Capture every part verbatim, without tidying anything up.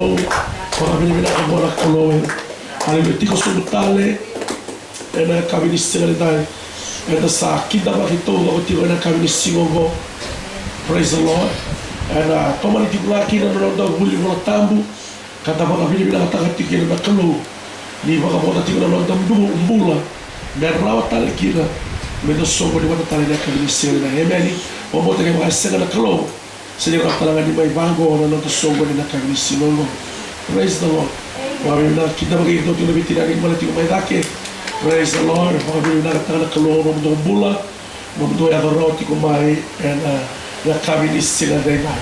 Vakavinavinaka vua na Kalou. Haleluya. Tiko sobu tale ena yakavi ni siga nikua. Eda sa kidavaki taucoko tiko ena yakavi ni siga oqo. Praise the Lord. Eda tomani tiko ga kina na noda vuli Vola Tabu, ka da vakavinavinakataka tiko kina na Kalou ni vakavota tiko na noda bu-, bula me rawa tale kina meda soqoni vata tale ena yakavi ni siga nikua. Emeni. Vakabauta kevaka e sega na Kalou, sega ni rawa tale ga ni mai vaqo na noda soqoni ena yakavi ni siga oqo. Praise the Lord. Vakavinavinaka, kidavaki iratou tiko na veitinani bale tiko mai cake. Praise the Lord. Vakavinavinakataka na Kalou na nomudou bula, nomudou yaco rawa tiko mai ena yakavi ni siga nikua.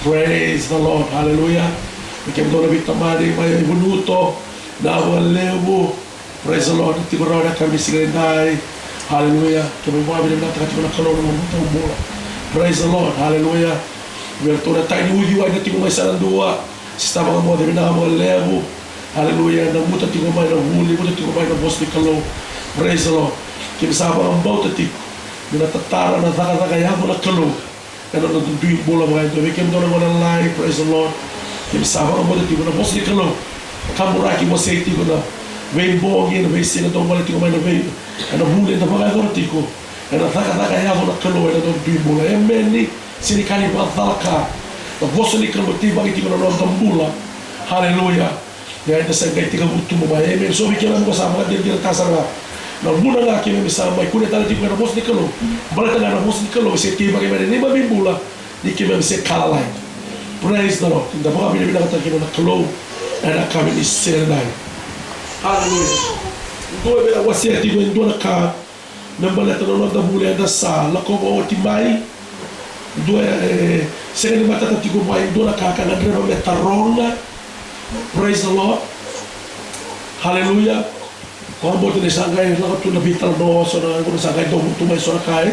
Praise the Lord. Hallelujah. Vei kemudou na veitamani mai Vunuto, Navalevu, praise the Lord, tiko rawa ena yakavi ni siga nikua. Haleluya. Keimami vakavinavinakataka tiko na Kalou na nomudou bula. Praise the Lord. Haleluya. Vei iratou na tai ni uciwai na tiko mai Saradua, Sista Vakamoce, vinaka vakalevu. Haleluya. Na guta tiko mai na vuli, guta tiko mai na vosa ni Kalou. Praise the Lord. Keimami sa vakabauta tiko ni na tatara na cakacaka yaco na Kalou ena noda dui bula vaka e dua. Vei kemudou na gone lalai, praise the Lord. Keimami sa vakabauta tiko na vosa ni Kalou. Kaburaki, wasei tiko na veibogi, na veisiga dau gole tiko mai na vei, ena vuli eda vakayacora tiko. Ena cakacaka e yaco na Kalou ena noda dui bula. Emeni. Sega ni ka ni vakacalaka. Na vosa ni Kalou teivaki tiko na noda bula. Haleluya. Ia eda sa qai tekivu tubu mai. Emeni. So vei keimami ko sa vakadinadinataka sara ga na vuna ga keimami sa mai kunea tale tiko ga na vosa ni Kalou. Baleta ga na vosa ni Kalou e se teivaki mai na neimami bula ni keimami se ka lalai. Praise the Lord. Da vakavinavinakataka kina na Kalou ena yakavi ni siga nikua. Haleluya. Dua e via wasea tiko e dua na ka me baleta na noda vuli eda sa lakova oti mai. Dua e sega ni matata tiko mai, dua na ka ka gadreva me taroga. Praise the Lord. Haleluya. Vakabauta ni sa qai lako tu na veitalanoa, so na, qo na sa qai dau tu mai so na ka, e,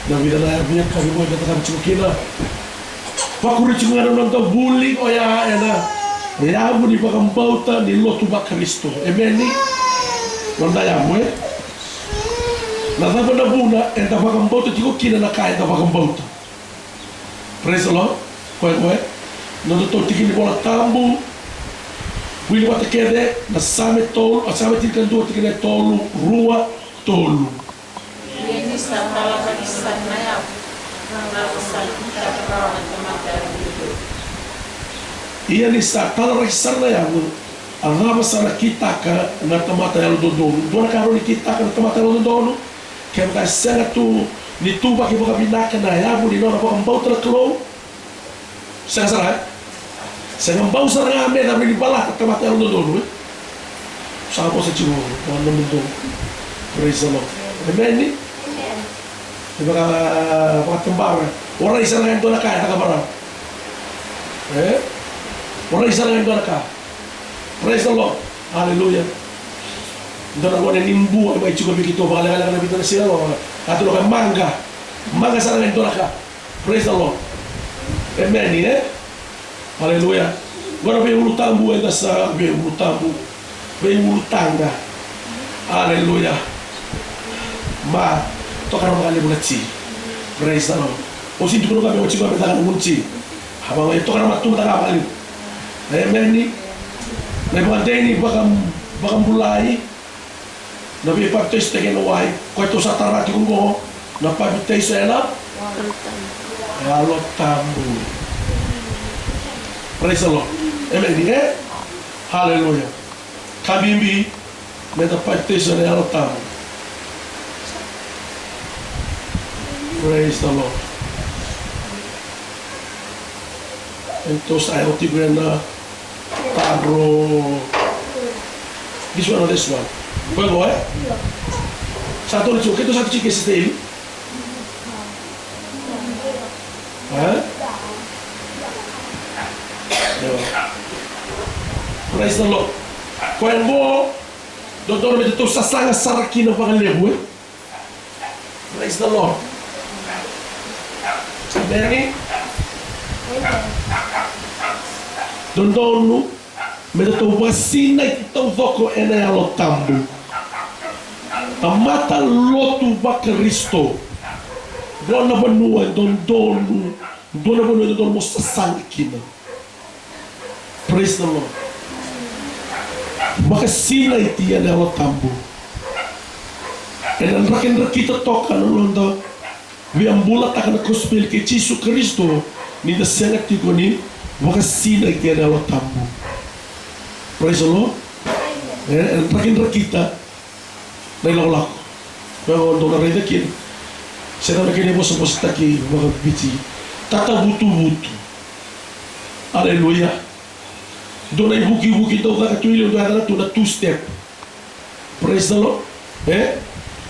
na vica na yakavi qo eda cakava tiko kina. Vakuri tiko ga na noda vuli, oya ena yavu ni vakabauta ni lotu vaKarisito. Emeni. Noda yavu, e. Na cava na vuna eda vakabauta tiko kina na ka eda vakabauta? Praise the Lord. Koya, koya. Nodatou tiki ni Vola Tabu. Wili vata kece na Same tolu, a, Same tinikadua, tikina e tolu, rua, tolu. Ia ni sa talaraki sara na yavu, a cava sa na kitaka na tamata yalododonu? Ia ni sa talaraki sara na yavu, a cava sa na kitaka na tamata yalododonu? Dua na ka rawa ni kitaka na tamata yalododonu. Kevaka e sega tu ni tuvaki vakavinaka na yavu ni nona vakabauta na Kalou, sega sara, e? Sega, bau sara ga me na rawa ni balata tamata yalododonu, e? Sa vosa tiko na nomudou. Praise the Lord. Emeni. Ni vaka, vakatabara. Warai sara ga e dua na ka e caka varau. E? Warai sara ga e dua na ka. Praise the Lord. Hallelujah. Dua na gone ni Bua e mai tiko vei keitou vakalekaleka na vica na siga qo. A tu na ka maqa. Maqa sara ga e dua na ka. Praise the Lord. Emeni, e? Hallelujah. Qo na veiulutabu eda sa, veiulutabu, veiulutaga. Hallelujah. Ma, toka na vakalevu na ti. Praise the Lord. O si tukuna ka me o tiko me caka na vuni ti. A vaka e toka na matumataka vakalevu. Emeni. Na ivakadei ni vaka, vakabulai. Na veipapitaisotaki ena wai, koya tou sa tara tiko qo, na papitaiso ena Yalo Tabu. Praise the Lord. Emeni, e? Hallelujah. Ka bibi, meda papitaiso ena Yalo Tabu. Praise the Lord. Eda sa yaco tiko ena Taro. This one or this one? Koya qo, e? Sa toro tiko, keitou sa tiko ke sista Eli? E? Io. Praise the Lord. Koya qo, dodonu me datou sasaga sara kina vakalevu, e? Praise the Lord. Emeni. Dodonu me datou vakasinaiti taucoko ena Yalo Tabu. Tamata lotu vaKarisito. Dua na vanua e dodonu, dua na vanua e dodonu mo sasaga kina. Praise the Lord. Vakasinaiti ena Yalo Tabu. Ena drakidrakita toka na noda via bulataka na kosipeli kei Jisu Karisito ni da sega tiko ni vakasinaiti ena Yalo Tabu. Praise the Lord. E, ena drakidrakita na ilakolako. Vei au dou na raica kina. Se na kena ivosavosataki vakaviti. Tatavutuvutu. Aleluya. Dua na ivukivuki dau caka tu i liu, dua yacana tu na two step. Praise the Lord. E?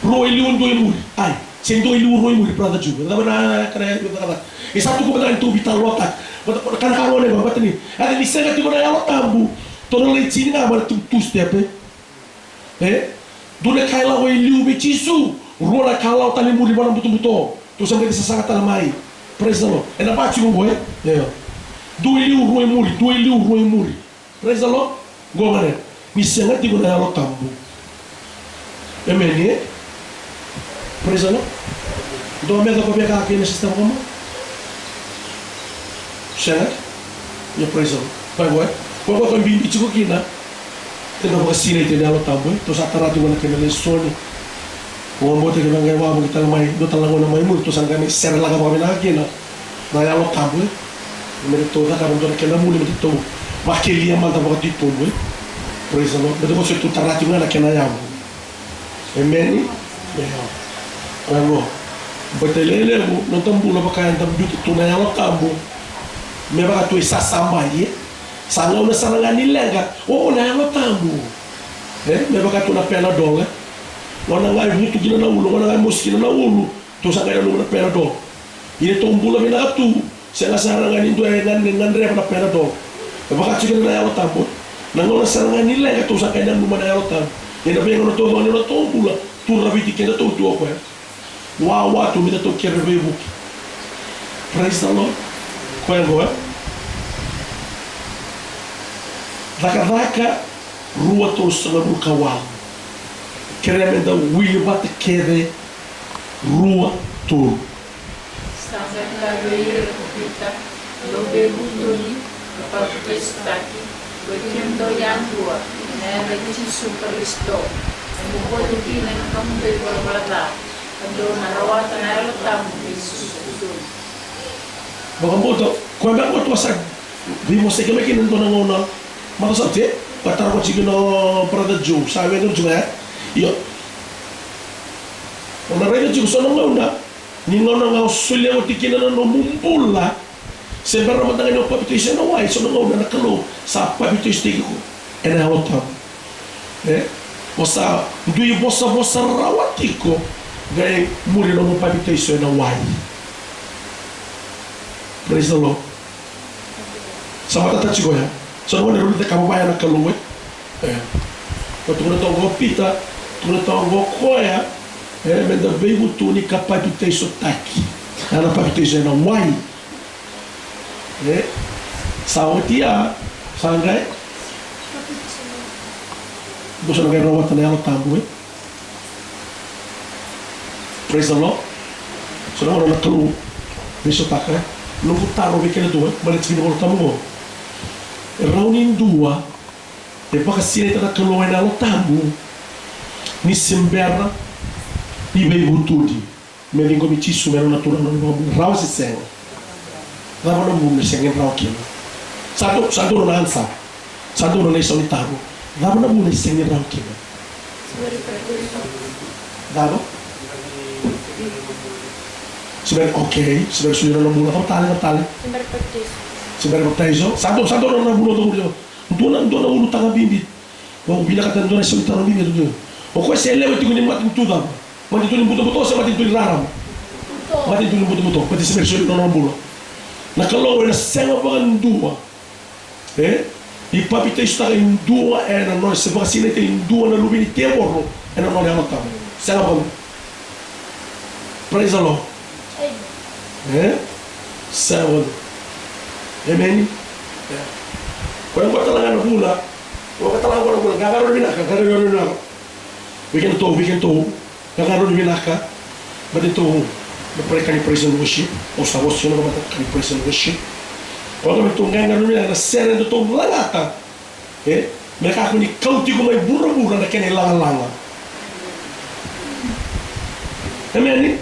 Rua i liu, dua i muri. Ai, se dua i liu, rua i muri, brother Ju. Cava na kana e cakacaka? E sa tuku vata ni tou veitalanoataka. Vata na kana ka gone vata ni. Eda ni sega tiko na Yalo Tabu. Tou na lai tini ga mai na two, two step, e? E? Dua na ka e lako i liu vei Jisu, rua na ka lako tale i muri vua na butobuto. Tou sa qai sasaga tale mai. Praise the Lord. Ena vaka tiko qo, e? Io. Dua i liu, rua i muri, dua i liu, rua i muri. Praise the Lord. Qo ga ne. Ni sega tiko na Yalo Tabu. Amen, e? Praise the Lord. Dou meca ko veka kina sister Roma? Sega? Ia, praise the Lord. Vai, vai. Ko, ko, ko bibi tiko kina. Eda vakasinaiti ena Yalo Tabu, e? Tou sa tara tiko na kena lesoni. Ko vakabauta kina qai vakavoki tale mai, dua tale na gauna mai muri, tou sa qai mai sere laka vakavinaka kina. Na Yalo Tabu, e? Me tou cakava dua na kena vuli, me tou vakelia mada vakatitobu, e? Praise the Lord. Me tou vosa tu tara tiko ga na kena yavu. Emeni? Io. Io. Baleta e lelevu noda bula vaka eda biuta tu na Yalo Tabu. Me vaka tu e sasabai, e? Sa gauna sara ga ni leqa, o, na Yalo Tabu. E? Me vaka tu na Panadol, e? Gauna ga e vutu kina na ulu, gauna ga e mosi kina na ulu, tou sa qai nanuma na Panadol. Ia tou bula vinaka tu, sega sara ga ni dua e gad-, gadreva na Panadol. E vaka tiko kina na Yalo Tabu. Na gauna sara ga ni leqa tou sa qai nanuma na Yalo Tabu. Ia na veigauna taucoko ni nodatou bula, tu raviti kedatou tu o koya. Wawa tu me datou kere veivuke. Praise the Lord. Koya qo, e? Cakacaka rua tolusagavulu ka walu. Kerea meda wili vata kece. Rua, tolu. Sa qai kaya vei ira ko Pita, dou veivutuni ka papitaisotaki, ko i kemudou yadua, ena yaca i Jisu Karisito, me bokoci kina na nomudou ivalavala ca, ka dou na rawata na Yalo Tabu me susu. Vakabauta, koya beka ko tou sa veivosaki mai kina dua na gauna. Mata sa te, ka tara ko tiko na brother Joe, sa vei na Joe, e? Io. O na raica tiko so na gauna, ni gauna ga o solia oti kina na nomu bula, se bera mada ga ni o papitaiso ena wai, so na gauna na Kalou sa papitaisotaki iko ena Yalo Tabu. E? O sa dui vosavosa rawa tiko, qai muri na nomu papitaiso ena wai. Praise the Lord. Sa matata tiko ya. Sa na gone rau ni cakava vaya na Kalou, e? E. Ko tukuna toka o Pita, tukuna toka o koya, e, meda veivutuni ka papitaisotaki. Ena papitaiso ena wai. E. Sa oti ya, sa qai. Dou sa na qai rawata na Yalo Tabu, e? Praise the Lord. So na gauna na Kalou veisautaka, e? Noqu taro vei keda tu, e? Baleta tiko na Yalo Tabu qo. E rawa ni dua e vakasinaita na Kalou ena Yalo Tabu ni se bera ni veivutuni me ciqomi Jisu me nona Turaga, nona iVakabula, rawa se sega? Cava na vuna e sega ni rawa kina? Sa dua, sa dua na ansa. Sa dua na isau ni taro. Cava na vuna e sega ni rawa kina? Cava? Se bera, okay, se bera solia na bula. Cava tale, cava tale? Se bera papitaiso. Se bera papitaiso. Sa dua, sa dua na vuna, dua na, dua na ulutaga bibi. Au vinakata dua na isau ni taro bibi, dua. O koya se lewe tiko ni matanitu cava? Matanitu ni butobuto se matanitu ni rarama? Matanitu ni butobuto. Baleta se bera solia na nona bula. Na Kalou ena sega vakadua, e, ni papitaisotaka e dua ena nona, se vakasinaita e dua na luve ni tevoro ena nona Yalo Tabu. Sega vakadua. Praise the Lord. E? Sega vakadua. Emeni? E. Koya qo tale ga na vuna. Koya qo tale ga na vuna. Qaqarauni vinaka, qaqarauni vinaka. Vei kedatou, vei kedatou. Qaqarauni vinaka. Baleta tou na pray ka ni praise and worship. Au sa vosa tiko na ka baleta ka ni praise and worship. Vaka me tou qaqarauni na sere eda tou lagata. E? Me kakua ni kau tiko mai vuravura na kena ilagalaga. Emeni?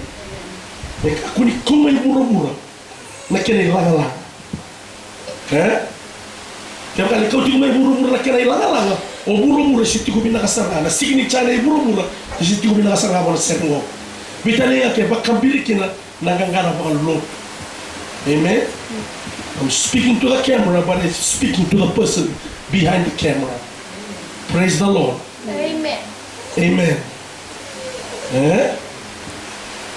Me kakua ni kau mai vuravura na kena ilagalaga. E? Kevaka ni kau tiko mai vuravura na kena ilagalaga, o vuravura se tiko vinaka sara ga. Na signature nei vuravura se tiko vinaka sara ga vua na sere qo. Veitalia ke vakabiri kina na qaqara vakalotu. Amen? I'm speaking to the camera, but I'm speaking to the person behind the camera. Praise the Lord. Amen. Amen. E?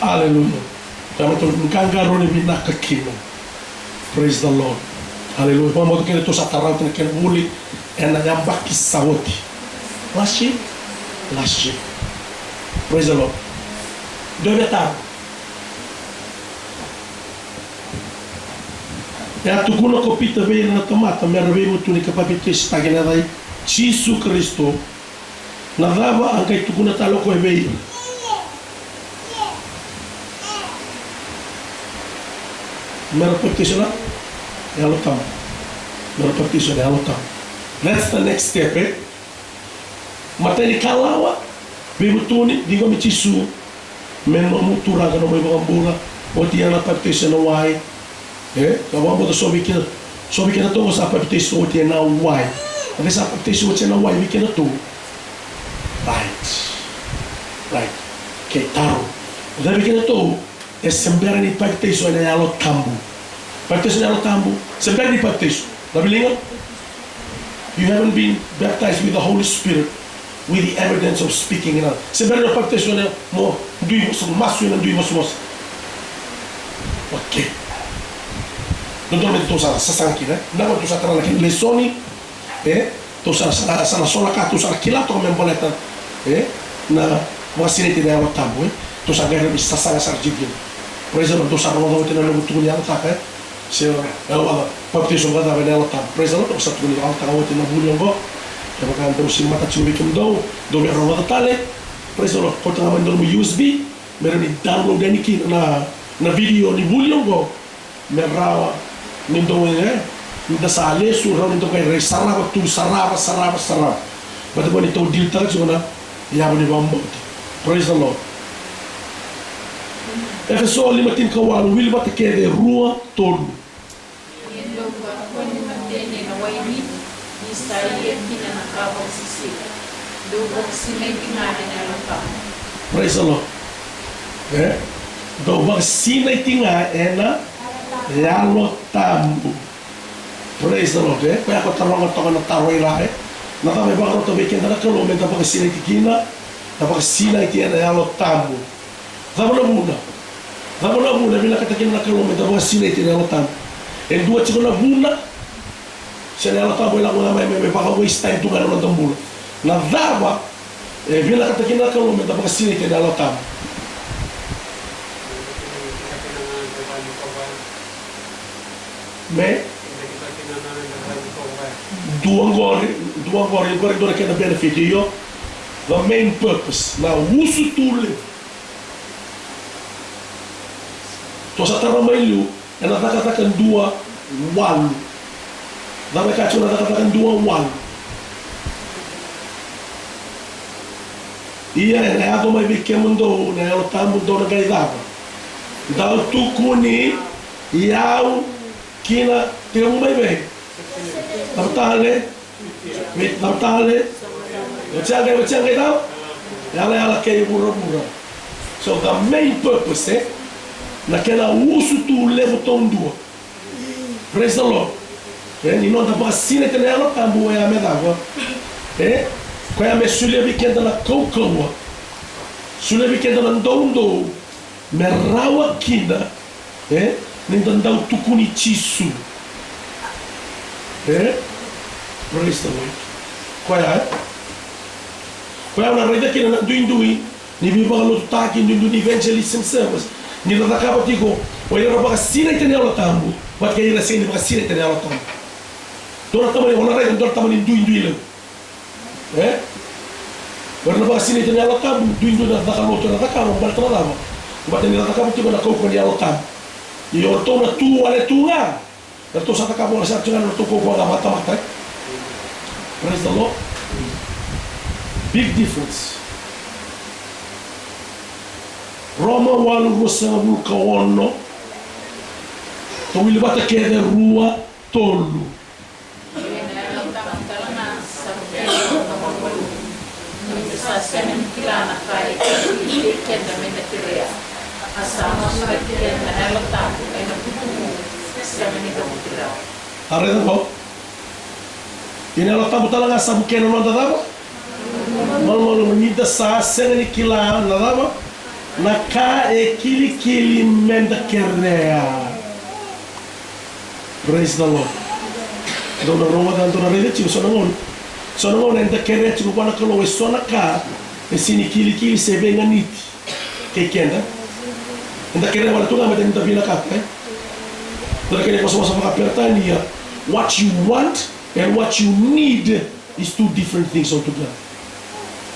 Aleluya. Kemudou qaqarauni vinaka kina. Praise the Lord. Aleluya. Vakabauta kina tou sa tarauta na kena vuli ena yabaki sa oti. Last year? Last year. Praise the Lord. Dou via taro. E a tukuna ko Pita vei ira na tamata me ra veivutuni ka papitaisotaki ena yaca i Jisu Karisito. Na cava a qai tukuna tale o koya vei ira? Me ra papitaiso ena Yalo Tabu. Me ra papitaiso ena Yalo Tabu. That's the next step, e? Matai ni kalawa, veivutuni, ciqomi Jisu me nomu Turaga, nomu iVakabula. Oti ena papitaiso ena wai. E? Ka vakabauta so vei keda, so vei kedatou sa papitaiso oti ena wai. A cei sa papitaiso oti ena wai vei kedatou? Right. Right. Kei taro. Cei vei kedatou e se bera ni papitaiso ena Yalo Tabu? Papitaiso ena Yalo Tabu, se bera ni papitaiso. Na viliga? You haven't been baptized with the Holy Spirit with the evidence of speaking in other. Se bera ni papitaiso ena mo dui vosa, masu ena dui vosavosa. Okay. Dodonu me tou sa sasaga kina, e? Na gauna tou sa tara na kena lesoni, e? Tou sa, sa, sa na so na ka tou sa na kila toka me baleta, e? Na vakasinaiti ena Yalo Tabu, e? Tou sa qai rawa ni sasaga sara tiko kina. Praise the Lord, dou sa rogoca oti na noqu tukuni yalataka, e? Se, e, au a papitaiso vakacava ena Yalo Tabu. Praise the Lord, au sa tukuni yalataka oti na vuli oqo. Kevaka dou sega ni matata tiko vei kemudou, dou via rogoca tale. Praise the Lord, kauta ga mai na nomu U S B, me rawa ni download yani kina na, na video ni vuli oqo. Me rawa ni dou, e, ni da sa lesu, rawa ni dou qai rai sarava tu, sarava, sarava, sarava. Baleta qo ni tou dilitaka tiko na yavu ni vakabauti. Praise the Lord. Efeso lima tinikawalu, wili vata kece, rua, tolu. Ia dou kakua ni mateni ena waini, ni sa ia kina na ka vakasisila. Dou vakasinaiti ga ena Yalo Tabu. Praise the Lord. E? Dou vakasinaiti ga ena Yalo Tabu. Praise the Lord, e? Koya ko taroga toka na taro i ra, e? Na cava e vakarota vei keda na Kalou me da vakasinaiti kina, da vakasinaiti ena Yalo Tabu. Cava na vuna? Cava na vuna e vinakata kina na Kalou me da vakasinaiti ena Yalo Tabu? E dua tiko na vuna, se na Yalo Tabu e lako ga mai me, me vaka waste time tu ga ena noda bula. Na cava e vinakata kina na Kalou me da vakasinaiti ena Yalo Tabu? Me dua qori, dua qori, qori dua na kena benefit, io. The main purpose, na usutu levu. Tou sa tara mai liu, ena Cakacaka dua walu. Cava e kaya tiko na Cakacaka dua walu? Ia ena yaco mai vei kemudou na Yalo Tabu, dou na qai cava? Dau tukuni au kina, tekivu mai vei? Cava tale? Vei cava tale? Oti a qai, oti a qai cava? Yalayala kei vuravura. So the main purpose, e? Na kena usutu levu taudua. Praise the Lord. E, ni noda vakasinaiti ena Yalo Tabu, oya me cava? E? Koya me solia vei keda na kaukauwa. Solia vei keda na doudou. Me rawa kina, e, ni da dau tukuni Jisu. E? Praise the Lord. Koya, e? Koya au na raica kina na duidui ni veivakalotutaki, duidui ni evangelism service. Ni ra cakava tiko o ira era vakasinaiti ena Yalo Tabu vata kei ira sega ni vakasinaiti ena Yalo Tabu. Dua na tamani, o na raica dua na tamani duidui levu. E? O ira na vakasinaiti ena Yalo Tabu, duidui na caka lotu era cakava, baleta na cava? Baleta ni ra cakava tiko na kaukauwa ni Yalo Tabu. Ia o ratou na tu wale tu ga. Eratou sa cakava ga sara tiko ga na nodratou kaukauwa vakatamata, e? Praise the Lord. Big difference. Roma walu, ruasagavulu ka ono. Tou wili vata kece, rua, tolu. Ia na Yalo Tabu talega sa vukea na noda malumalumu, ni da sa sega ni kila na ka e tiko vei keda me da kerea. A sa masulaki keda na Yalo Tabu ena vutugu, sega ni da vuki rawa. A raica qo. Ia na Yalo Tabu talega sa vukea na noda cava? Malumalumu, ni da sa sega ni kila na cava? Na ka e kilikili me da kerea. Praise the Lord. Dou na rogoca, dou na raica tiko, so na gauna, so na gauna eda kerea tiko vua na Kalou e so na ka e sega ni kilikili se veiganiti kei keda. Eda kerea wale tu ga me da vinakata, e? Dua na kena ivosavosa vakaperitania, what you want and what you need is two different things altogether.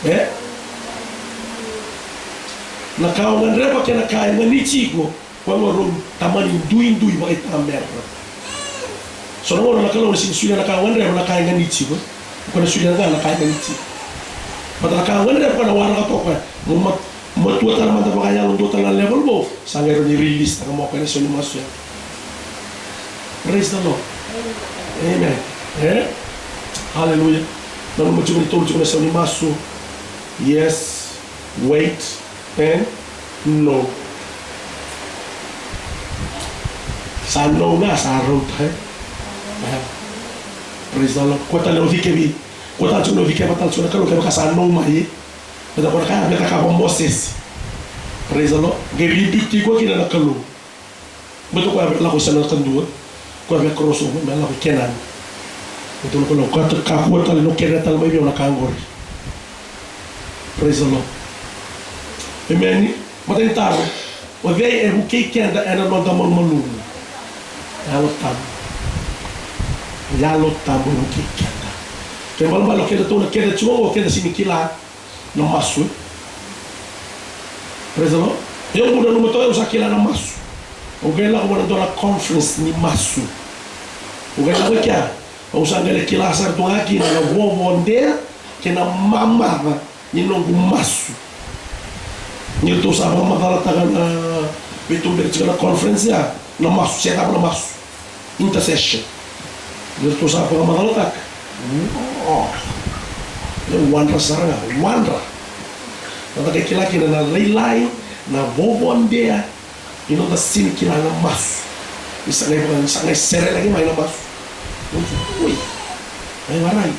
E? Na ka o gadreva kei na ka e ganiti iko, koya qo rau tamani duidui vakaitamera. So na gauna na Kalou na sega ni solia na ka o gadreva, na ka e ganiti iko. Koya na solia ga na ka e ganiti iko. Baleta na ka o gadreva koya na waraka toka koya. Mo mat-, matua tale mada vakayalo, dua tale na level vou, sa qai rawa ni release taka mai o koya ena sau ni masu ya. Praise the Lord. Amen. E? Hallelujah. Nanuma tiko ni tolu tiko na sau ni masu. Yes. Wait. And no. Sa no ga, sa rauta, e? E. Praise the Lord. Koya tale na ucikevi. Koya tale tiko na ucikeva tale tiko na Kalou kevaka sa no mai, e? Baleta koya na ka e a cakava o Mosese. Praise the Lord. Qai rebuke tiko kina na Kalou. Baleta koya a lako i sana kadua. Koya a cross over me lako i Kenani. Baleta na Kalou, koya, kakua tale ni o kerea tale mai vei au na ka qori. Praise the Lord. Amen. Matai ni taro. O cei e vukei keda ena noda malumalumu? Yalo Tabu. Yalo Tabu e vukei keda. Kena ibalebale o keda tou na keda tiko qo, o keda sega ni kila na masu, e? Praise the Lord. Ia au nanuma toka, au sa kila na masu. Au qai lako vua na dua na conference ni masu. Au qai lako i kea, au sa qai lai kila sara tu ga kina na vovodea kei na mamaca ni noqu masu. Ni ratou sa vakamacalataka na veituberi tiko na conference ya, na masu, se cava na masu. Intercession. Ni ratou sa vakamacalataka. Oh. E wadra sara ga, wadra. Na caka e kila kina na lailai, na vovodea, ni noda sega ni kila na masu. Ni sa qai vaka, ni sa qai serelaki mai na masu. Oi. Ai warai.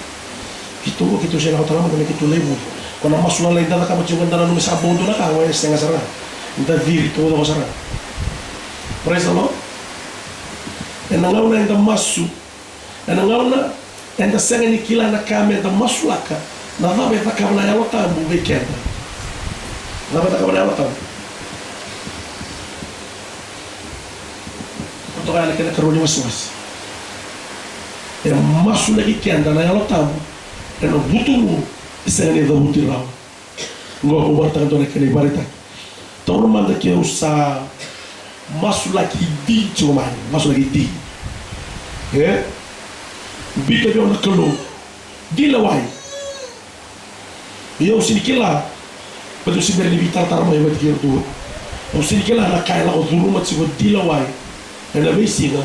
Keitou qo, keitou se lako tale mada me keitou lai vuli. Ko na masu lalai da cakava tiko, da nanuma sa bau dua na ka, oya e sega sara ga. Da ciri taucoko sara ga. Praise the Lord. Ena gauna eda masu, ena gauna eda sega ni kila na ka meda masulaka, na cava e cakava na Yalo Tabu vei keda? Na cava e cakava na Yalo Tabu? Totoka na kena karua ni wasewase. E masulaki keda na Yalo Tabu ena vutugu e sega ni cavuti rawa. Qo au vakaraitaka dua na kena ivakaraitaki. Taura mada ke au sa masulaki Di tiko mai, masulaki Di. E? Biuta vei au na Kalou Di Lawai. Ia au sega ni kila, baleta au se bera ni veitaratara mai vata kei iratou. Au sega ni kila na ka e lako curuma tiko o Di Lawai ena veisiga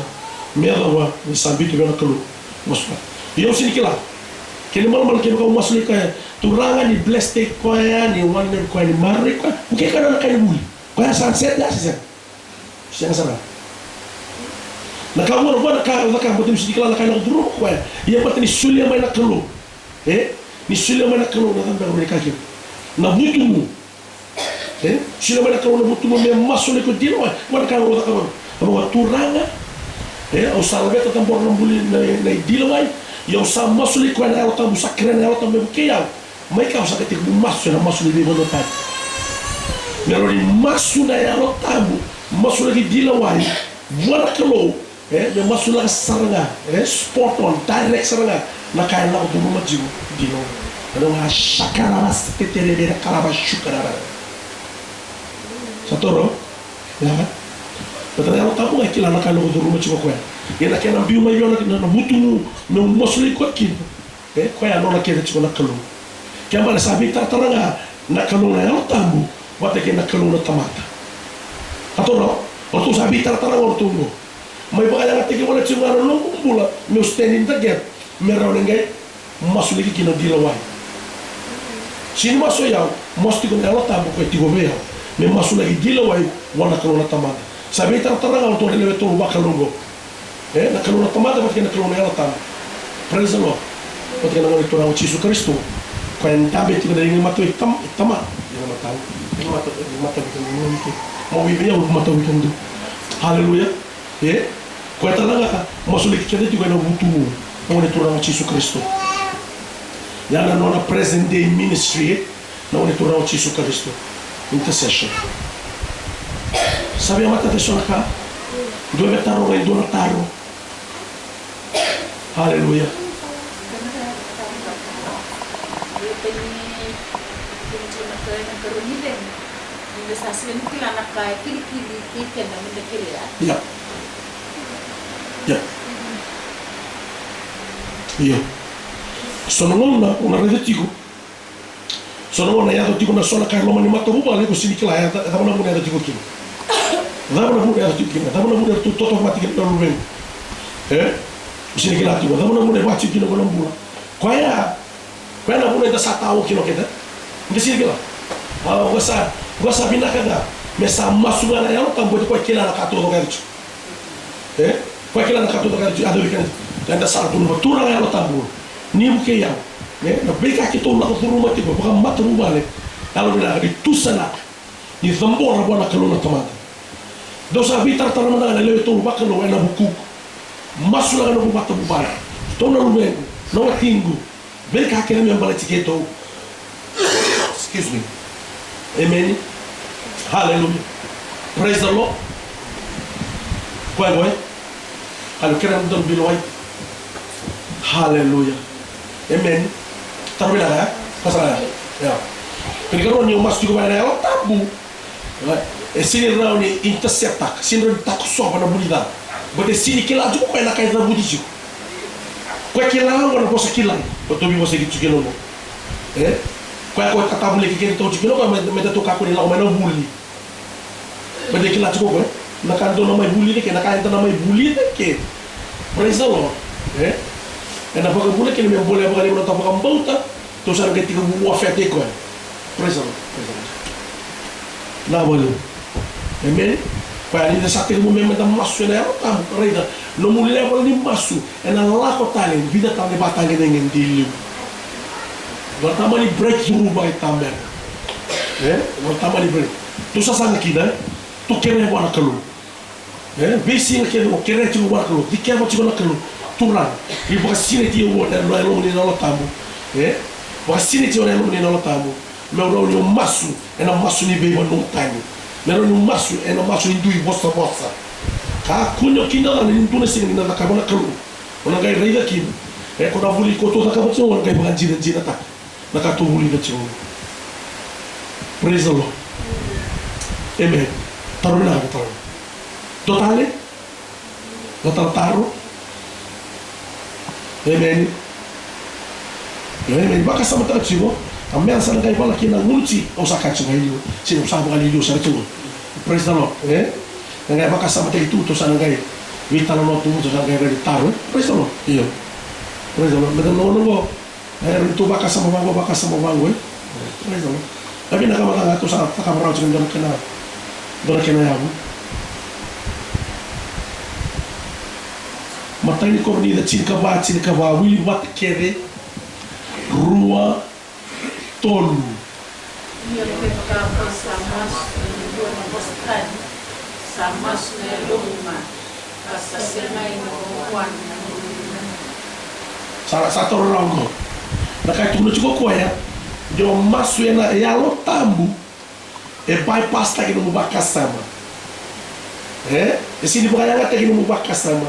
me yacova ni sa biuta vei au na Kalou. Masulaki. Ia au sega ni kila. Kena ibalebale kevaka au masulaki koya, Turaga ni bless-taki koya, ni wananavi koya, ni maroroi koya, vukei koya na ka ni vuli. Koya sa sega, sa sega. Sega sara. Na ka qo, na ka au cakava, baleta niu sega ni kila na ka e lako curuma o koya. Ia baleta ni solia mai na Kalou. E? Ni solia mai na Kalou na cava beka rawa ni ka kina. Na vutugu. E? Solia mai na Kalou na vutugu me masulaki o Di Lawai. Qo na ka au cakava. Au vaka, Turaga. E? Au sa laveta, cabora na bula nei, nei Di Lawai. Ia au sa masulaki koya na Yalo Tabu, sa kerea na Yalo Tabu me vukei au. Mai kea au sa qai tekivu masu ena masu ni veivanua tani. Me rawa ni masu na Yalo Tabu, masulaki Di Lawai vua na Kalou, e, me masulaka sara ga, e, spot on, direct sara ga na ka e lako curuma tiko o Di Lawai. Ena ga shakarara seketere vei na kalava shukarara. Sa toro? Ia. Baleta na Yalo Tabu ga e kila na ka e lako curuma tiko o koya. Ia na kena biu mai vei au na, na, na vutugu meu masulaki koya kina. E, koya e nona kece tiko na Kalou. Kena ibalebale sa veitaratara ga na Kalou na Yalo Tabu vata kei na Kalou na Tamata. Ratou na, ratou sa veitaratara ga o ratou oqo. Mai vakayagataki wale tiko ga na noqu bula meu stand in the gap me rawa ni qai masulaki kina o Dilawai. Sega ni masu o yau, masu tiko na Yalo Tabu koya tiko vei au me masulaki Dilawai vua na Kalou na Tamada. Sa veitaratara ga o ratou na lewe tolu vakalou oqo. E, na Kalou na Tamada vata kei na Kalou na Yalo Tabu. Praise the Lord. Vata kei na Gone Turaga o Jisu Karisito. Koya e dabe tiko na liga i matai, tam-, i tama. Liga i matai. Liga i matai, liga i matai, liga i matai. Mo vei vei au, liga i matai, liga i matai. Hallelujah. E? Koya tale ga ka masulaki keda tiko ena vutugu na Gone Turaga o Jisu Karisito. Ya na nona present day ministry, e? Na Gone Turaga o Jisu Karisito. Intercession. Sa via matata eso na ka? Dua me taro, e dua na taro. Haleluya. Ia. Ia. Ia. So na gauna o na raica tiko. So na gauna e yaco tiko na so na ka e loma ni matavuvale, ko sega ni kila e ca-, e cava na vuna e yaco tiko kina. Cava na vuna e yaco tiko kina. Cava na vuna e ratou totovata kina na luvequ. E? Ko sega ni kila tiko. Cava na vuna e vaka tiko kina ko na bula. Koya Koya na vuna eda sa tao kina o keda. Eda sega ni kila. A, o koya sa, o koya sa vinaka ga me sa masu ga na Yalo Tabu, baleta koya kila na ka taucoko e yaco tiko. E? Koya kila na ka taucoko e yaco tiko, yaco vei keda. Eda sa tukuna vua, Turaga Yalo Tabu, ni vukei au. E? Na veika keitou lako curuma tiko vakamatavuvale, yalovinaka ni tusanaka, ni cabora vua na Kalou na Tamada. Dou sa veitaratara mada ga na lewe tolu vakalou ena vukuqu. Masulaka na noqu matavuvale. Tou na luvequ, na watiqu. Veika kece me baleti keitou. Excuse me. Amen. Hallelujah. Praise the Lord. Koya, koya. Hallelujah. Kere na donu bilo ai. Hallelujah. Amen. Taro vinaka, e? Ka sa, ia. Kena ikarua ni o masu tiko mai na Yalo Tabu. E sega ni rawa ni intercept-taka, sega ni rawa ni takosova na vulica. Baleta e sega ni kila tiko o koya na ka e cavuti tiko. Koya kila oqo na vosa kilai. Koya tou veivosaki tiko kina oqo. E? Koya, koya ka tavuleki keda tiko kina oqo, me, me datou kakua ni lako mai na vuli. Baleta e kila tiko o koya na ka dou na mai vulica eke, na ka eda na mai vulica eke. Praise the Lord. E? Ena vakavuna kina me bolea vakalevu na noda vakabauta. Tou sa na qai tekivu warfare-taki koya. Praise the Lord. Praise the Lord. Na vale. Amen. Koya ni da sa tekivu me, me da masu ena Yalo Tabu. Raica, nomu level ni masu ena lako tale, vica tale na ivakatagedegede e liu. Vakatamani breakthrough vakaitabe. E? Vakatamani break. Tou sasaga kina, e? Tou kerea vua na Kalou. E, veisiga kece o kerea tiko vua na Kalou, dikeva tiko na Kalou, Turaga, ni vakasinaiti au ena yalomuni na Yalo Tabu. E, vakasinaiti au ena yalomuni na Yalo Tabu. Meu rawa niu masu ena masu ni veivanua tani. Meu rawa niu masu ena masu ni dui vosavosa. Kakua ni o kidacala ni dua na siga ni na cakava na Kalou, o na qai raica kina. E, ko na vuli ko tou cakava tiko, o na qai vakajinajinataka na ka tou vulica tiko. Praise the Lord. Amen. Taro vinaka na taro. Dua tale? Dua tale taro? Amen. Amen. Vakasamataka tiko. A meca sa na qai vala kina na guluti. Au sa kaya tiko ga i liu. Sega, au sa vakaliuliu sara tiko. Praise the Lord. E? Na qai vakasamataki tu, tou sa na qai veitalanoa tu, tou sa na qai rai taro. Praise the Lord. Io. Praise the Lord. Meda noqo, noqo. E, ratou vakasama vaqo, vakasama vaqo, e. Praise the Lord. E vinaka mada ga, tou sa cakava rawa tiko e dua na kena, dua na kena yavu. Matai ni Korinica tinikava, tinikava, wili vata kece, rua, tolu. Ia kevaka ko sa masu ena dua na vosa tani, sa masu na yalomu ga, ka sa sega ni vakavuana na yalomu. Sa, sa taura rawa oqo. Na ka e tukuna tiko o koya, ni o masu ena Yalo Tabu, e bypass-taki nomu vakasama. E? E sega ni vakayagataki nomu vakasama.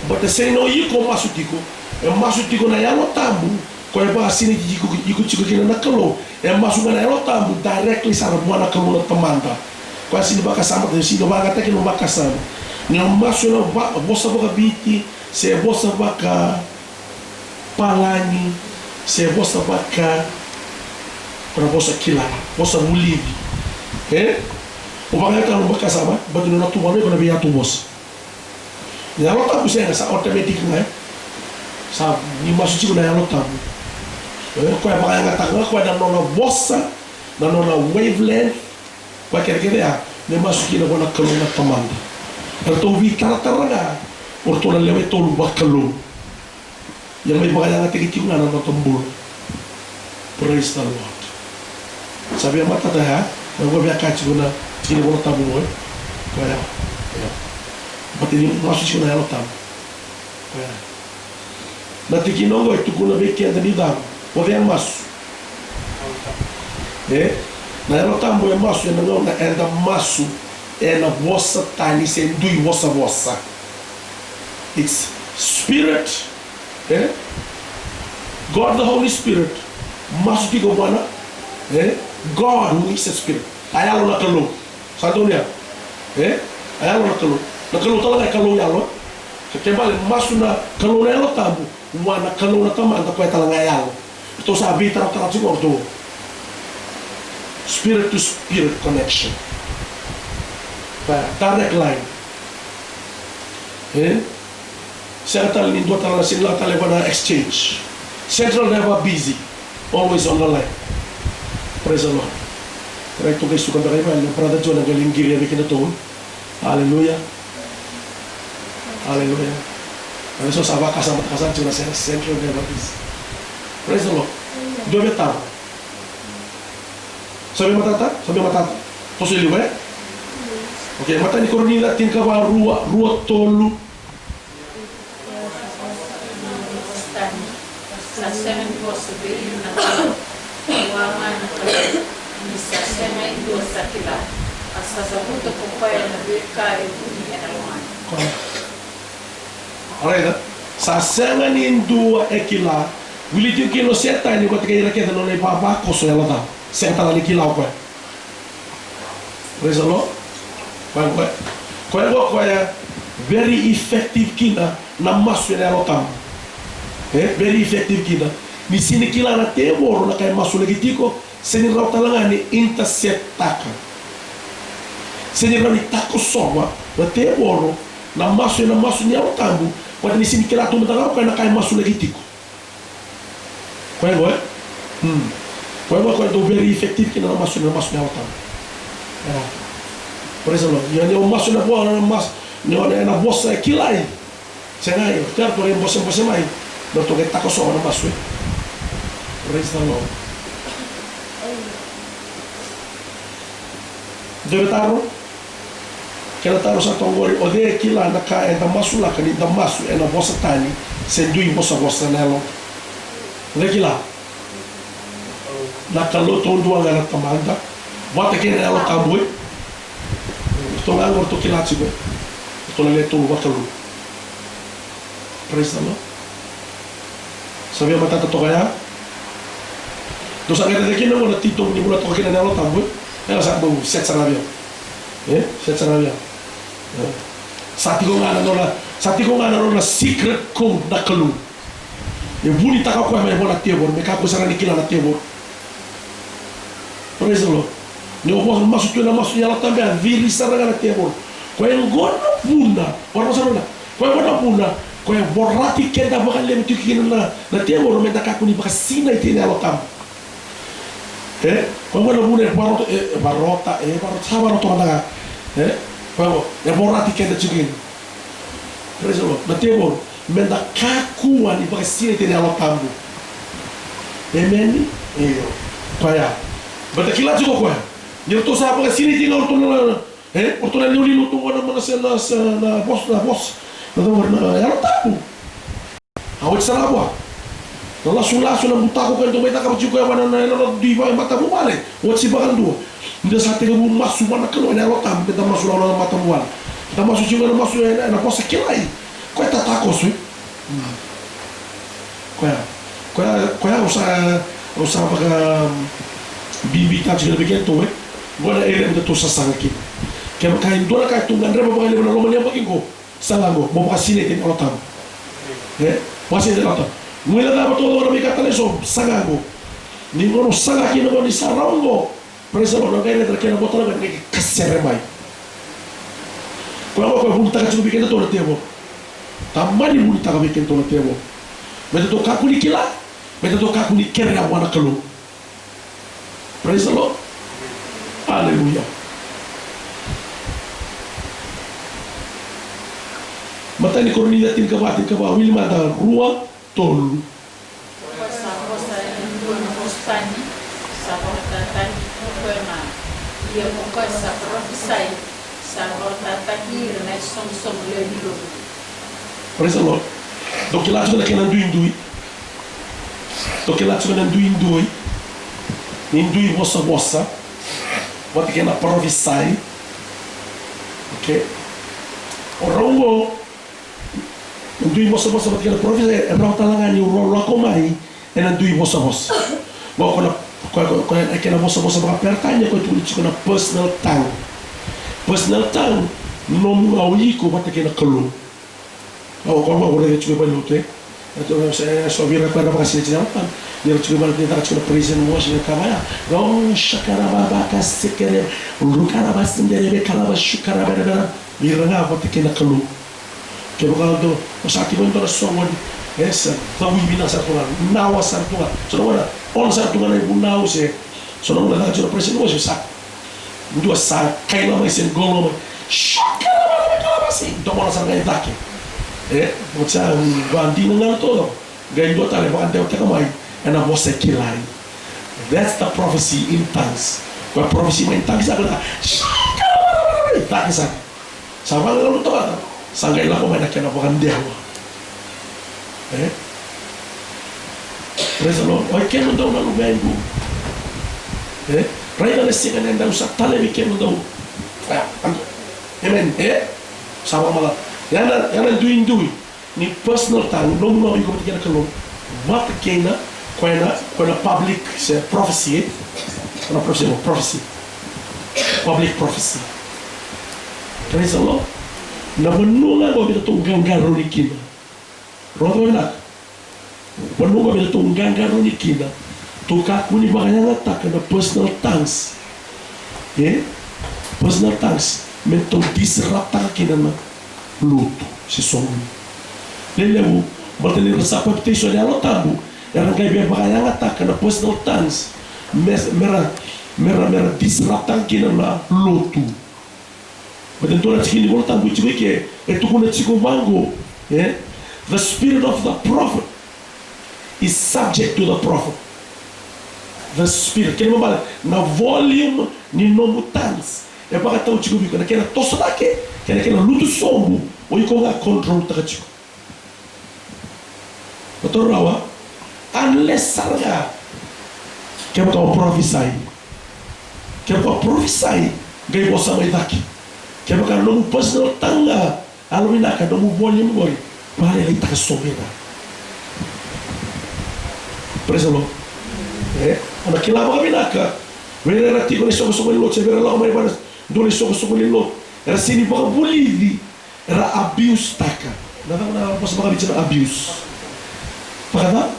Baleta sega ni o iko masu tiko. E masu tiko na Yalo Tabu. Koya e vakasinaiti iko, iko tiko kina na Kalou. E masu ga na Yalo Tabu directly sara vua na Kalou na Tamada. Koya sega ni vakasama, sega ni vakayagataki nomu vakasama. Ni o masu ena va-, vosa vakaviti, se vosa vakapalagi, se vosa vaka, ko na vosa kila, vosa vulici. E? O vakayagataka na vakasama, baleta ni o na tuvana iko na veiyatu vosa. Na Yalo Tabu sega, sa automatic ga, e? Sa ni masu tiko na Yalo Tabu. E, o koya vakayagataka ga o koya na nona vosa, na nona wavelength, koya kecekece ya, me masu kina vua na Kalou na Tamada. Eratou veitaratara ga o ratou na lewe tolu vakalou. Ia mai vakayagataki tiko ga na noda bula. Praise the Lord. Sa via matata ya, na vua via kaya tiko na tikina Vola Tabu qo, e? Koya, ya. Baleta ni masu tiko na Yalo Tabu. Koya. Na tikina qo e tukuna vei keda ni cava? O cei e masu? E? Na Yalo Tabu e masu ena gauna eda masu ena vosa tani se dui vosavosa. It's spirit, e? God the Holy Spirit masu tiko vua na, e? God who is a spirit. A Yalo na Kalou. Sa donu ya? E? A Yalo na Kalou. Na Kalou tale ga e Kalou Yalo. Sa kena ibalebale masu na Kalou na Yalo Tabu vua na Kalou na Tamada, koya tale ga e Yalo. Ratou sa veitaratara tiko o ratou. Spirit to spirit connection. Direct line. E? Sega tale ni dua tale na signal tale vua na exchange. Central never busy. Always on the line. Praise the Lord. Rai tu qai suka beka i vale, na brother John qai lai qiri vei kedatou. Aleluya. Aleluya. Ena so sa vakasama, vakasama tiko na sega, central never busy. Praise the Lord. Dua vei taro. Sa via matata? Sa via matata? Toso i liu, e? Okay, matai ni Korinica tinikava, rua, rua tolu. Sa sega ni vosa vei ira na Kalou, vua ga na Kalou, ni sa sega e dua sa kila, a sa cavuta ko koya na veika e vuni ena lomana. Alright, sa sega ni dua e kila, wili tiko kina o Setani vata kei ira kece na nona ivavakoso yalo ca. Sega tale ni kila o koya. Praise the Lord. Koya, koya, koya, koya, koya very effective kina na masu ena Yalo Tabu. E, very effective kina. Ni sega ni kila na tevoro na ka e masulaki tiko, sega ni rawa tale ga ni intercept-taka. Sega ni rawa ni takosova na tevoro na masu ena masu ni Yalo Tabu, baleta ni sega ni kila tu mada ga o koya na ka e masulaki tiko. Koya qo, e? Hmm. Koya qo, koya dau very effective kina na masu, na masu ni Yalo Tabu. E. Praise the Lord. Ia ni o masu ena vo-, na masu, ni o, ena vosa e kilai. Sega, io, o ratou qai bosebose mai. O ratou qai takosova na masu, e. Praise the Lord. Dua na taro? Kena taro sa toka qori, o cei e kila na ka eda masulaka ni da masu ena vosa tani se dui vosavosa na yalo? O cei e kila? Na Kalou taudua ga na Tamada vata kei na Yalo Tabu, e? Ratou ga qo ratou kila tiko. Ratou na lewe tolu vakalou. Praise the Lord. Sa via matata toka ya. Dou sa qai raica kina qo na titobu ni bula toka kina na Yalo Tabu, e? Ela sa bau set sara via. E? Set sara via. E. Sa tiko ga na nona, sa tiko ga na nona secret code na Kalou. E vunitaka o koya mai vua na tevoro, me kakua sara ni kila na tevoro. Praise the Lord. Ni o masu tu ena masu ni Yalo Tabu, a ciri sara ga na tevoro. Koya qo na vuna, o rau sara ga. Koya qo na vuna, koya vorati keda vakalevu tiko kina na, na tevoro, meda kakua ni vakasinaiti ena Yalo Tabu. E? Koya qo na vuna e varota, e, e varota, e varota, sa varota mada ga. E? Koya qo, e vorati keda tiko kina. Praise the Lord. Na tevoro, meda kakua ni vakasinaiti ena Yalo Tabu. Emeni? Io. Koya. Baleta kila tiko koya. Ni ratou sa vakasinaiti ga o ratou na, e? O ratou na liuliu tu qo na mana se na, se na vosa, na vosa. Na cava na Yalo Tabu. A oti sara ga vua. Na lasulasu, na butako koya dau mai cakava tiko koya vua na, na, na, na dui vakamatavuvale. Oti vakadua. Ni da sa tekivu masu vua na Kalou ena Yalo Tabu, meda masu na, na matavuvale. Da masu tiko na masu ena, ena vosa kilai. Koya tatakoso, e? Koya, koya, koya au sa, au sa vakabibitaka tiko na vei keitou, e? Qo na area me datou sasaga kina. Kevaka e dua na ka e tu gadreva vakalevu na loma ni yabaki qo, saga qo, mo vakasinaiti ena Yalo Tabu. E? Vakasinaiti ena Yalo Tabu. Guilecava taucoko na veika tale eso, saga qo. Ni gauna o saga kina qo ni sa rawa qo. Praise the Lord. Na qai raica na kena vota na qai kasere mai. Koya qo koya vunitaka tiko vei kedatou na tevoro. Tamani vunitaka vei kedatou na tevoro. Me datou kakua ni kila, me datou kakua ni kerea vua na Kalou. Praise the Lord. Aleluya. Matai ni Korinica tinikava, tinikava, wili mada, rua, tolu. Ko sa vosa e dua na vosa tani, sa vakatataki ko koya ga. Ia ko koya sa parofisai, sa vakatataki ira na isoqosoqo lewe ni lotu. Praise the Lord. Dou kila tiko na kena duidui. Dou kila tiko na duidui ni dui vosavosa vata kei na parofisai. Okay. O rau qo, na dui vosavosa vata kei na parofisai, e rawa tale ga ni rau lako mai ena dui vosavosa. Qo ko na, ko, ko, ko na kena vosavosa vakaperitania ko e tukuni tiko na personal tongue. Personal tongue, nomu ga o iko vata kei na Kalou. Au, au, au raica tiko e valenilotu, e. E so, e so vei ira koya era vakasinaiti ena Yalo Tabu. Ni ra tiko e valenilotu, ni caka tiko na praise and worship, e ka vaya. Au, shakarababa, kasekere, rukaraba, senderebe, kalaba, shukaraba, rebe, rebe. Vei ira ga vata kei na Kalou. Kevaka o dou, o sa tiko e dua na soqoni, e sa cavuti vinaka sara tu ga, nawa sara tu ga. So na gauna, on sara tu ga na ivunau se. So na gauna caka tiko na praise and worship sa. Dua sa kaila mai se qolo mai. Shakalabalabalabalabasi. Domona sara ga i cake. E, sa vadina ga na tolo. Qai dua tale vakadewataka mai ena vosa e kilai. That's the prophecy in tongues. Koya prophecy mai in tongues, sa koya shakalabalabalabalabasi. Cake sara. Sa vagalalataka, sa qai lako mai na kena vakadewa. E? Praise the Lord. Oi kemudou na luvequ. E? Raica na siga ni dau sa talevi kemudou. Amen. E? Sa vakamala. Ia na, ia na duidui ni personal tongue, nomu, nomu iko vata kei na Kalou. Vata kei na, koya na, koya na public, se prophecy, e? Koya na prophecy, prophecy. Public prophecy. Praise the Lord. Na vanua ga qo me datou qaqarauni kina. Rogoca vinaka. Vanua qo me datou qaqarauni kina. Tou kakua ni vakayagataka na personal tongues. E? Personal tongues. Me tou disruptaka kina na lotu se soqoni. Lelevu, baleta ni ra sa papitaiso ena Yalo Tabu, era qai via vakayagataka na personal tongues. Me, mera, mera, mera disruptaka kina na lotu. Baleta dua na tikina ni Vola Tabu e tiko i ke, e tukuna tiko vaqo, e? The spirit of the prophet is subject to the prophet. The spirit. Kena ibalebale, na volume ni nomu tongues e vakatau tiko vei iko, na kena toso cake, kei na kena lutu sobu, o iko ga control-taka tiko. Vakarau, unless sara ga kevaka o parofisai. Kevaka o parofisai, qai vosa mai cake. Kevaka nomu personal tongue ga, yalovinaka nomu volume qori, vakalailaitaka sobu ga. Praise the Lord. E, o na kila vakavinaka, vei ira era tiko ena isoqosoqo ni lotu, se vei ira lako mai vua na dua na isoqosoqo ni lotu, era sega ni vakavulici. Era abuse-taka. Na cava na vosa vakaviti na abuse? Vakacava?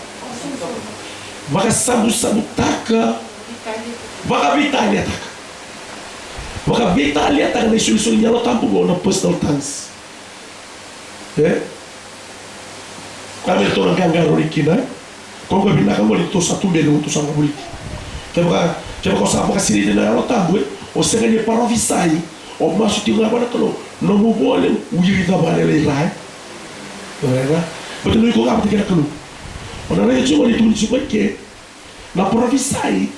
Vakasabusabutaka. Vakaveitaliataka. Vakaveitaliataka na isolisoli ni Yalo Tabu qo na personal tongues. E? Koya me tou na qaqarauni kina, e? Koya qo vinaka qo ni tou sa tuberi, tou sa vakavulici. Kevaka, kevaka o sa vakasinaiti ena Yalo Tabu, e? O sega ni parofisai, o masu tiko ga vua na Kalou, nomu volume, wiri cava lailai ra, e? Baleta ni o iko ga vata kei na Kalou. O na raica tiko ni tukuni tiko i ke, na parofisai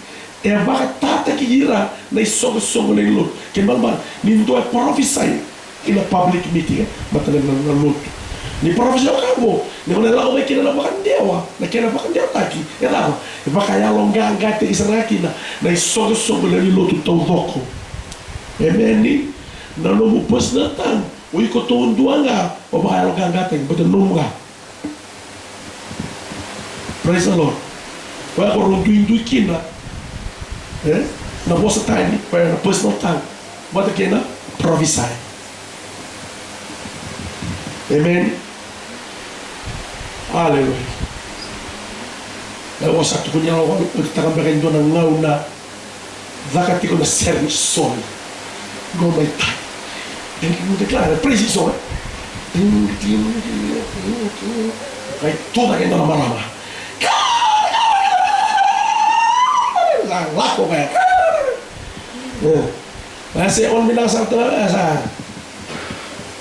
e vakatataki ira na isoqosoqo lewe ni lotu. Kena ibalebale, ni dua e parofisai ena public meeting, e, matana na, na lotu. Ni parofisai o koya qo, ni gauna e lako mai kina na vakadewa, na kena vakadewataki, e cava? E vakayaloqaqataki sara ga kina na isoqosoqo lewe ni lotu taucoko. Emeni. Na nomu personal tongue, o iko taudua ga o vakayaloqaqataki, baleta nomu ga. Praise the Lord. Koya ko rau duidui kina, e? Na vosa tani, koya na personal tongue. Vata kei na Prophesy. Amen. Aleluya. Au sa tukuni au vakatutaka beka e dua na gauna caka tiko na sere ni sori. Go mai tai. Ding, ding, declare, praise his name. Ding, ding, ding, ding, ding. Kai tu cake e dua na marama. Lako ga. E. Na se on vinaka sara tu ga sa.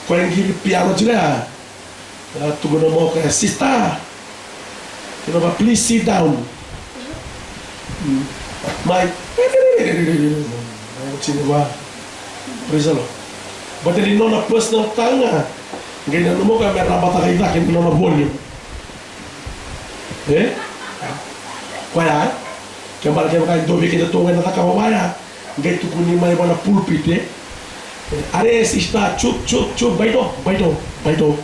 Koya e qiri piano tiko ya. A tukuna mo koya, sister. You know, please sit down. Mm. Mai. Praise the Lord. But ni nona personal tongue, qai nanuma o koya me rabataka i cake ni nona volume. E? Koya, kevaka, kevaka e dua vei kedatou qai na cakava vaya, qai tukuni mai vua na pulpit, e? Are, sister, chup, chup, chup, baito, baito, baito.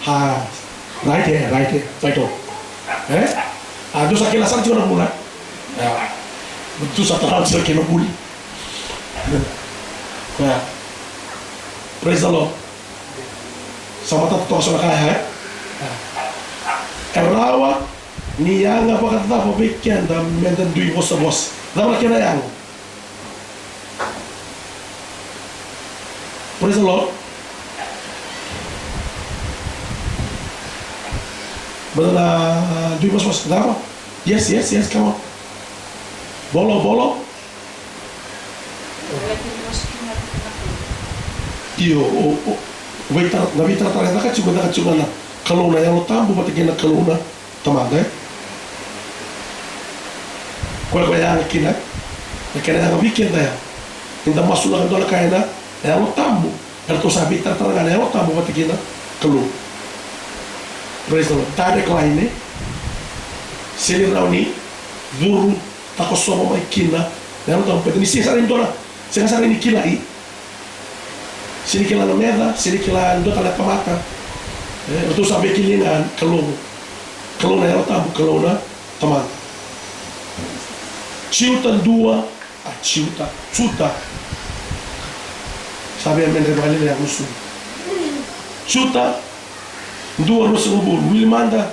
Ha, right here, right here, baito. E? A, dou sa kila sara tiko na vuna. Ia. Dou sa tara tiko na vuli. Ia. Praise the Lord. Sa matata toka so na ka ya, e? E rawa ni yaga vakacava vei keda meda dui vosavosa? Cava na kena yaga? Praise the Lord. Meda na dui vosavosa, cava? Yes, yes, yes, come on. Bolo, bolo. Io, o, o, veitara, na veitaratara e caka tiko, e caka tiko ga na Kalou na Yalo Tabu vata kei na Kalou na Tamada, e? Koya, koya yaga kina, e? Na kena yaga vei keda ya. Eda masulaka dua na ka ena Yalo Tabu, eratou sa veitaratara ga na Yalo Tabu vata kei na Kalou. Praise the Lord. Direct line, e? Sega ni rawa ni curu takosova mai kina na Yalo Tabu, baleta ni sega sara ni dua na, sega sara ni kilai. Sega ni kila na meca, sega ni kila e dua tale na tamata. E, ratou sa veikilai ga na Kalou. Kalou na Yalo Tabu, Kalou na Tamada. Juta dua, a, Juta, Juta. Sa via medre vakalailai a musu. Juta dua, ruasagavulu, wili mada.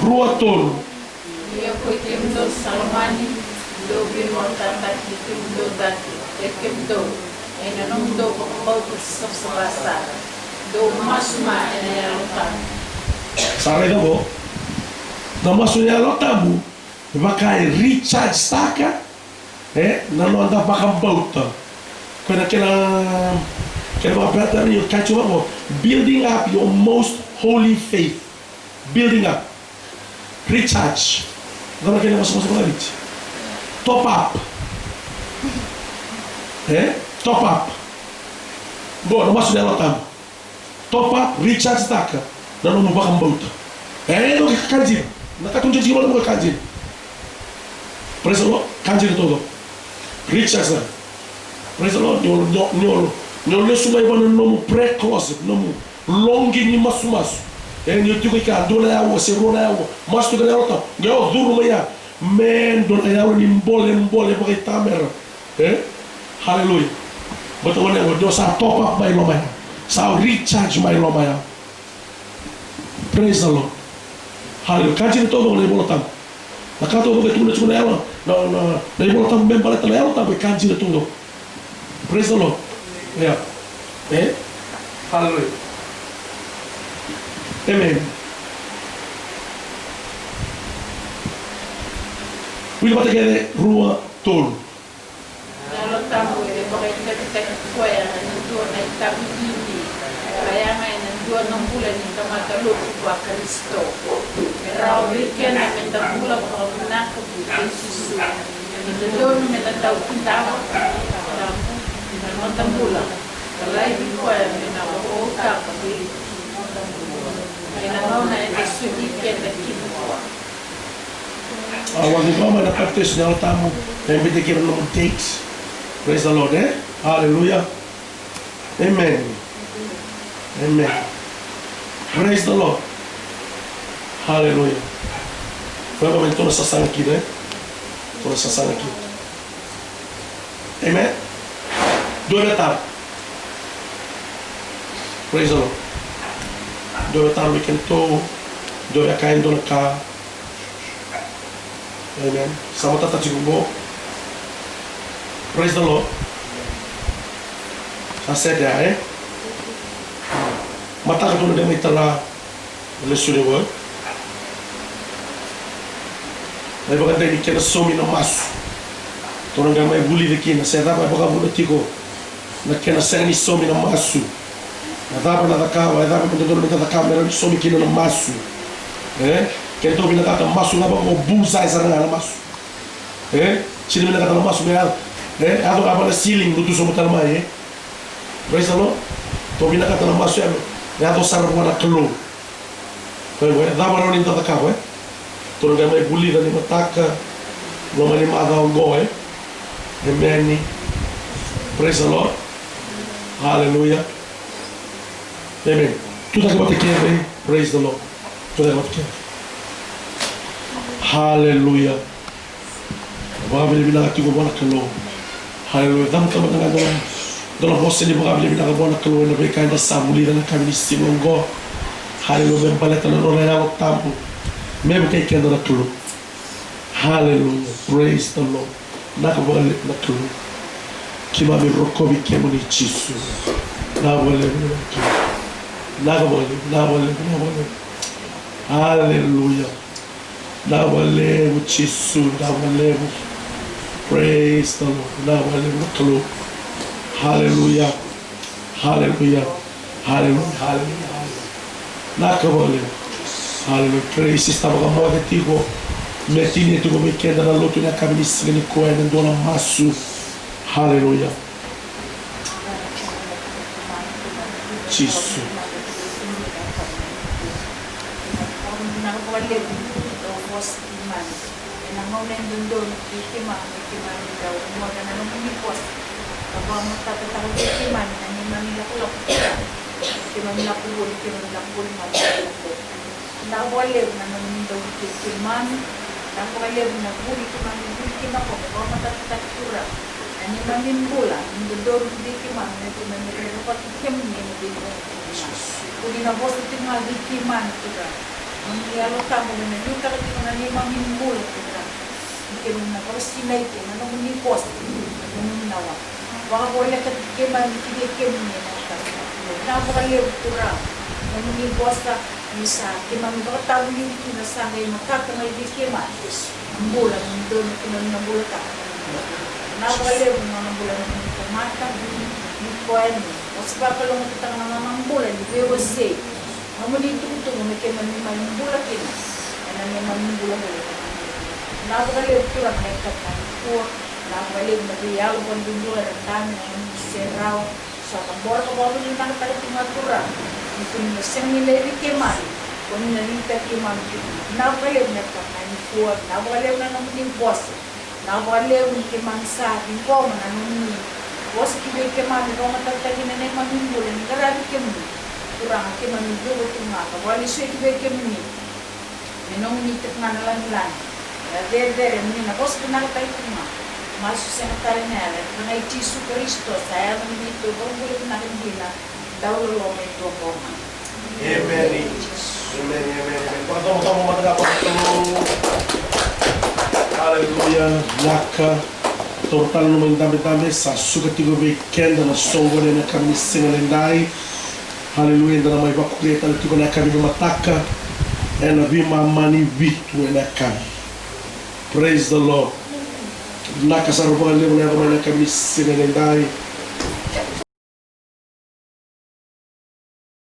Rua, tolu. Ia koi kemudou sa lomani, dou veivakatataki kemudou cake, e kemudou, ena nomudou vakabauta savasava sara. Dou masu mai ena Yalo Tabu. Sa raica qo. Na masu ena Yalo Tabu, vaka e recharge-taka, e, na noda vakabauta. Koya na kena, kena vakaperitania, io, kaya tiko vaqo, building up your most holy faith. Building up. Recharge. Cava na kena vosavosa vakaviti? Top up. E? Top up. Qo na masu ni Yalo Tabu. Top up, recharge-taka na nomu vakabauta. E, no ka dina. Na ka tu dina, na ka dina. Praise the Lord. Ka dina taucoko. Recharge-taka. Praise the Lord. Ni o, ni o, ni o, ni o lesu mai vua na nomu prayer closet, nomu loqi ni masumasu. E, ni o tiko i kea, dua na aua se rua na aua, masu tiko na Yalo Tabu. Qai o curu mai ya me dua na aua ni bolebole vakaitamera. E? Hallelujah. Baleta o ni o sa top up mai loma ya. Sa recharge mai loma ya. Praise the Lord. Hallelujah. Ka dina taucoko na iVola Tabu. Na ka taucoko e tukuna tiko na Yalo, na, na, na iVola Tabu me baleta na Yalo Tabu e ka dina taucoko. Praise the Lord. Yeah. E? Hallelujah. Amen. Wili vata kece, rua, tolu. Na Yalo Tabu e vakaitavitaki koya ena dua na itavi bibi, ka yaga ena dua na bula ni tamata lotu vaKarisito. E rawa vei keda meda bula vakavinaka vei Jisu. E dodonu meda dau kidava na noda bula ka laivi koya me na vakautaka vei ena gauna eda soli keda kina. A, au a ciqoma mai na papitaiso ni Yalo Tabu, e biuta kina na nomu date. Praise the Lord, e? Hallelujah. Amen. Amen. Praise the Lord. Hallelujah. Vaka me tou na sasaga kina, e? Tou na sasaga kina. Amen. Dua na taro. Praise the Lord. Dua me taro vei kedatou, dua me kaya e dua na ka. Amen. Sa matata tiko qo. Praise the Lord. Sa sede ya, e? Mataka tou na qai mai tala na lesoni qo, e? Na ivakadei ni kena saumi na masu. Tou na qai mai vulica kina se cava e vakavuna tiko na kena sega ni saumi na masu. Na cava na cakava, e cava me dodonu me da cakava me rawa ni saumi kina na masu. E? Kedatou vinakata masu ga vaka bullseye sara ga na masu. E? Sega ni vinakata na masu me yaco. E? Yaco ga vaka na ceiling, lutu sobu tale mai, e? Praise the Lord. Tou vinakata na masu ya me yaco sara vua na Kalou. Koya qo, e cava rawa ni da cakava, e? Tou na qai mai vulica ni mataka, loma ni macawa oqo, e? Emeni. Praise the Lord. Hallelujah. Amen. Tucake vata kece. Praise the Lord. Tucake vata kece. Hallelujah. Vakavinavinaka tiko vua na Kalou. Hallelujah. Cavuta mada ga dua na, dua na vosa ni vakavinavinaka vua na Kalou ena veika eda sa vulica na yakavi ni siga oqo. Hallelujah. Me baleta na nona Yalo Tabu me vukei keda na Kalou. Hallelujah. Praise the Lord. Vinaka vakalevu na Kalou. Keimami rokovi kemuni Jisu. Vinaka vakalevu na Kalou. Vinaka vakalevu, vinaka vakalevu, vinaka vakalevu. Hallelujah. Vinaka vakalevu Jisu, vinaka vakalevu. Praise the Lord. Vinaka vakalevu na Kalou. Hallelujah. Hallelujah. Hallelujah. Hallelujah. Hallelujah. Vinaka vakalevu. Hallelujah. Praise, Sister vakamoce tiko. Me tinia tiko vei keda na lotu ena yakavi ni siga nikua ena dua na masu. Hallelujah. Jisu. Ena gauna e dodonu vei keimami me keimami dau rogoca na nomuni vosa ka vakamatatataka vei keimami na neimami lakolako. Keimami lako voli, keimami lako voli mai. Vinaka vakalevu na nomuni dau vukei keimami. Vinaka vakalevu na vuli keimami vuli kina qo me vakamatatataki Turaga na neimami bula, ni dodonu vei keimami me keimami rerevaki kemuni ena veigauna. Vuli na vosa tiko ga vei keimami Turaga. Nomuni Yalo Tabu me na liutaka tiko na neimami bula Turaga. Ni keimami na vakasinaiti ena nomuni vosa ena nomuni lawa. Vakavoleka tiko keimami ki vei kemuni ena yakavi. Vinaka vakalevu Turaga. Nomuni vosa ni sa keimami vakatavulici kina sa qai matata mai vei keimami. Bula ni dodonu keimami na bulataka. Vinaka vakalevu na nona bula na nomuni tamata. Ni koya ni vosa vakalougatataka na nona bula ni veiwasei. Nomuni itukutuku me keimami mai bula kina ena neimami bula voli. Vinaka vakalevu Turaga na yakavi nikua. Vinaka vakalevu na veiyalo vakadudua era tani na nomuni serau. Sa cabora ka vakavinavinakataka tiko ga Turaga ni koni na sega ni laivi keimami, koni na liutaki keimami tiko. Vinaka vakalevu na yakavi nikua. Vinaka vakalevu na nomuni vosa. Vinaka vakalevu ni keimami sa ciqoma na nomuni vosa ki vei keimami, rogotataki na neimami bula ni qaravi kemuni. Turaga keimami cuva tu ga ka vakalesui ki vei kemuni. Me nomuni tiko ga na lagilagi, na cecere, ni na vosa vinakataki tu ga. Masu sega tale na yala, ena yaca i Jisu Karisito sa yaco me neitou vakabula vinaka dina. Dau loloma e dua bau ga. Emeni. Emeni, emeni, emeni. Vakatovotovo mada ga vua na Kalou. Aleluya. Vinaka. Taura tale na nomu idabedabe, sa suka tiko vei keda na soqoni ena yakavi ni siga nidai. Aleluya. Eda na mai vakuria tale tiko ena yakavi ni mataka ena veimama ni vitu ena yakavi. Praise the Lord. Vinaka sara vakalevu na yaco mai ena yakavi ni siga nidai.